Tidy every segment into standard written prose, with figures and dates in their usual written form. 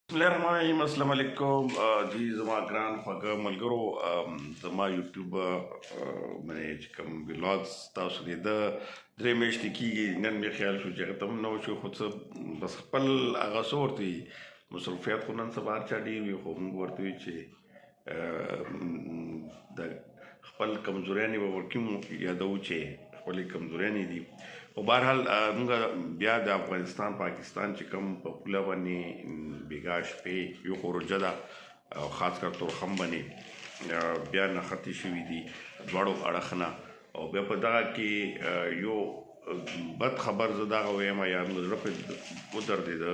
بسم الله الرحمن الرحیم. السلام علیکم جی زما ګران خواږه ملګرو، زما یوټیوب باندې چې کوم ویلاګز تاسو لیده، 3 میاشتې کېږي. نن مې خیال شو چې هغه ته هم نه وشو، خو څه بس خپل هغه څه ورته وي، مصروفیت خو نن سبا هر چا ډېر وي، خو موږ ورته وي چې د خپل کمزوریانې به ورکې یادوو چې خپلې کمزوریانې دي. خو بهرحال موږ بیا د افغانستان پاکستان چې کوم په پوله باندې بیګا شپې یو خو روژه ده او خاص کر تورخم باندې بیا نښتې شوې دي دواړو اړخ نه. او بیا په دغه کې یو بد خبر زه دغه وایم یا مې زړه پرې ودردېده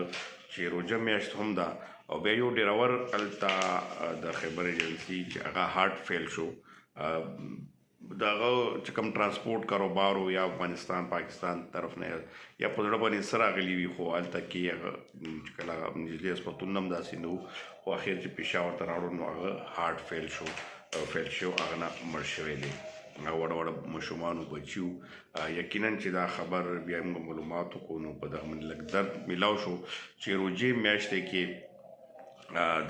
چې روژه میاشت هم ده او بیا یو ډریور هلته د خیبر ایجنسي چې هغه heart fail شو. دغه چې کوم ترانسپورت کاروبار و یا افغانستان پاکستان طرف نه یا په زړه باندې سره راغلي وي، خو هلته کې هغه چې کله نږدې هسپتالونه هم داسې نه وو، خو اخر چې پېښور ته راوړو نو هغه heart fail شو، هغه نه مړ شوی دی. هغه وړه وړه ماشومانو بچیو. یقینا چې دا خبر بیا موږ معلومات وکړو نو په دغه باندې لږ درد میلاو شو چې روژې میاشتې کې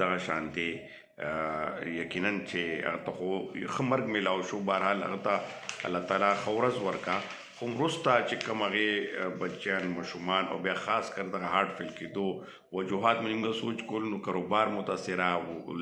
دغه شانتې یقینا چې هغه ته خو ښه مرګ میلاو شو. بهرحال هغه ته الله تعالی ښه ورځ ورکا، خو وروسته چې کوم هغې بچیان ماشومان او بیا خاص کر دغه heart fail کېدو وجوهات مې موږ سوچ کول نو کاروبار متاثره،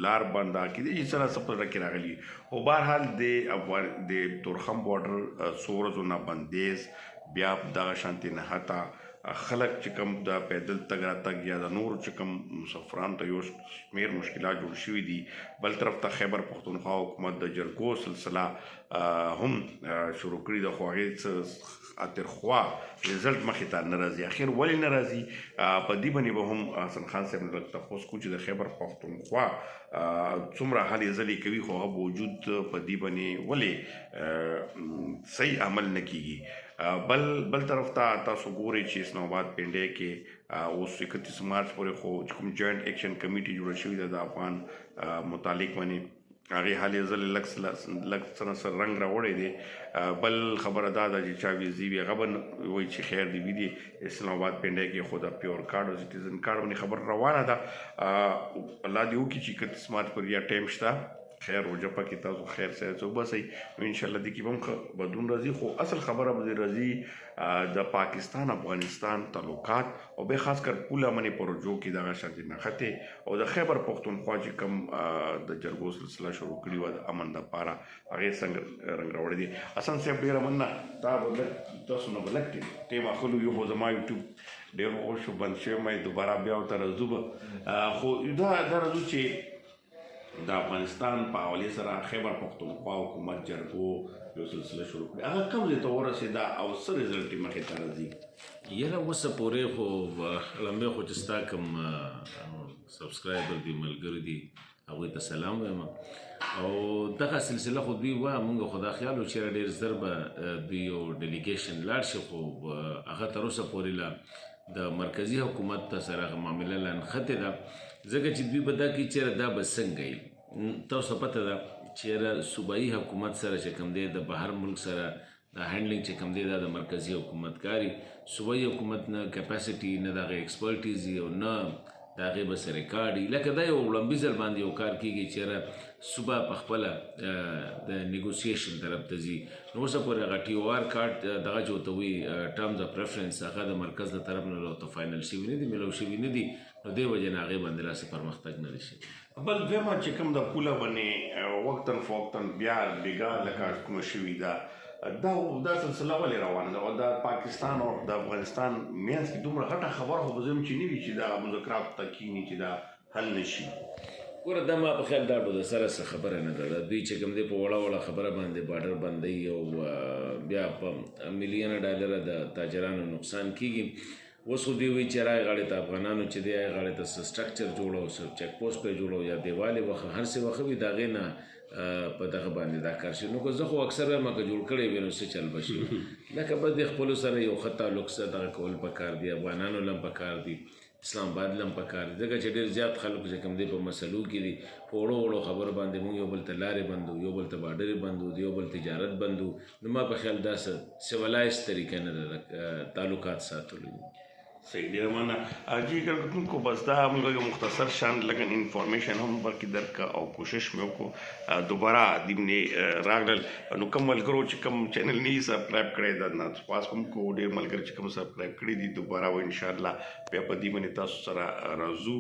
لار بنده کېدای شي، څه نا څه په زړه کې راغلي. خو بهرحال د افغان د تورخم بارډر څو ورځو نه بندیز، بیا دغه شانتې نښته، خلک چې کوم د پیدل تګ راتګ یا د نورو چې کوم مسافرانو ته یو شمېر مشکلات جوړ شوي دي. بل طرف ته خیبر پښتونخوا حکومت د جرګو سلسله هم شروع کړې ده، خو هغې څه خاطرخوا result مخې ته نه راځي. اخر ولې نه راځي؟ په دې باندې به هم حسن خان صاحب نه لږ تپوس کوو چې د خیبر پښتونخوا څومره هلې ځلې کوي، خو هغه باوجود په دې باندې ولې صحیح عمل نه کیږي. بل طرف ته تاسو ګورئ چې اسلام آباد پنډۍ کې اوس 31 مارچ پورې خو چې کوم joint action committee جوړه شوې ده د افغان متعلق باندې، هغې هلې ځلې لږ څه نه څه رنګ راوړی دی. بل خبره دا ده چې چا ویزې وي هغه به وایي چې خیر دی وي دي اسلام آباد پنډۍ کې، خو د PR card او citizen card باندې خبره روانه ده. الله دې وکړي چې 31 مارچ پورې یا ټایم شته، خیر روژه پکې تاسو خیر سره څه وباسئ نو انشاءالله دې کې به هم ښه بدلون راځي. خو اصل خبره به راځي د پاکستان افغانستان تعلقات او بیا خاص کر پوله منې پروژو کې دغه شانتې نښتې او د خیبر پښتونخوا چې کوم د جرګو سلسله شروع کړې وه د امن دپاره، هغې څنګه رنګ راوړی دی. حسن صاحب، ډېره مننه. تا به لږ تاسو نه به لږ ټایم اخلو. یو خو زما یوټیوب ډېر خوښ شو، بند شوی مې، دوباره بیا ورته راځو به. خو دا راځو چې د افغانستان په حوالې سره خیبر پښتونخوا حکومت جرګو یو سلسله شروع کړې، هغه کوم ځای ته ورسېده او څه result یې مخې ته راځي؟ یاره، اوسه پورې خو لمبه خو چې ستا کوم subscriber دي، ملګري دي، هغوی ته سلام وایم. او دغه سلسله خو دوی وه، مونږ خو دا خیال و چې ډېر زر به دوی یو delegation لاړ شي، خو هغه تر اوسه پورې لا د مرکزي حکومت ته سره هغه معامله لا نښتې ده، ځکه چې دوی به دا کوي چې دا به څنګه وي. تاسو ته پته ده چې صوبایي حکومت سره چې کوم دی د بهر ملک سره دا handling چې کوم دی، دا د مرکزی حکومت کاری. صوبایي حکومت نه capacity، نه دغه expertise او نه د هغې به څه ریکارډ وي. لکه دا یو وړومبي ځل باندې یو کار کیږي چې یاره صوبه په خپله د negotiation طرف ته ځي. نو اوسه پورې هغه TOR card دغه چې ورته وایي terms of reference، هغه د مرکز له طرف نه لا ورته final شوي نه دي، میلاو شوي نه دي، نو دې وجې نه هغې باندې لا څه پرمختګ نه دی شوی. بل دویمه چې کوم د پوله باندې وقتاً فوقتاً بیا بیګا لکه کومه شوې ده، دا سلسله ولې روانه ده؟ او د پاکستان او د افغانستان مینځ کې دومره غټه خبره خو به زه چې نه وي چې دا مذاکرات ته کښېني چې دا حل نه شي. ګوره، دا ما په خیال دا ډول سره څه خبره نه ده. دا دوی چې کوم دی په وړه وړه خبره باندې بارډر بندوي او بیا په میلیونه ډالره د تاجرانو نقصان کیږي. اوس خو دوی وایي چې راغی غاړې ته افغانانو چې دی هغې غاړې ته څه structure جوړو، څه check post پرې جوړو یا دیوال یې وخه، هر څه وخه وي، د هغې نه په دغه باندې دا کار شي. نو که زه خو اکثر وایم که جوړ کړی وي نو څه چل به شي؟ لکه بس د خپلو سره یو ښه تعلق سره دغه کول پکار دي، افغانانو له هم پکار دي، اسلام آباد له هم پکار دي، ځکه چې ډېر زیات خلک چې کوم دی په مسلو کې دي. په وړو وړو خبرو باندې موږ یو بل ته لارې بندو، یو بل ته بارډرې بندو، د یو بل تجارت بندو. نو ما په خیال دا څه civilized طریقه نه ده د تعلقات ساتلو. صحیح، ډیره مننه جی. کتونکو، بس دا موږ یو مختصر شان لګن انفارمیشن هم پکې درک او کوشش مې وکړو. دوباره دیمنې راغلل نو کوم ملګرو چې کوم چینل نه سبسکرایب کړی، دا نه خواست کوم کو ډیر ملګري چې کوم سبسکرایب کړی دي، دوباره و ان شاء الله بیا په دې باندې تاسو سره راځو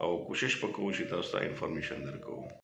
او کوشش وکړو چې تاسو ته انفارمیشن درکو.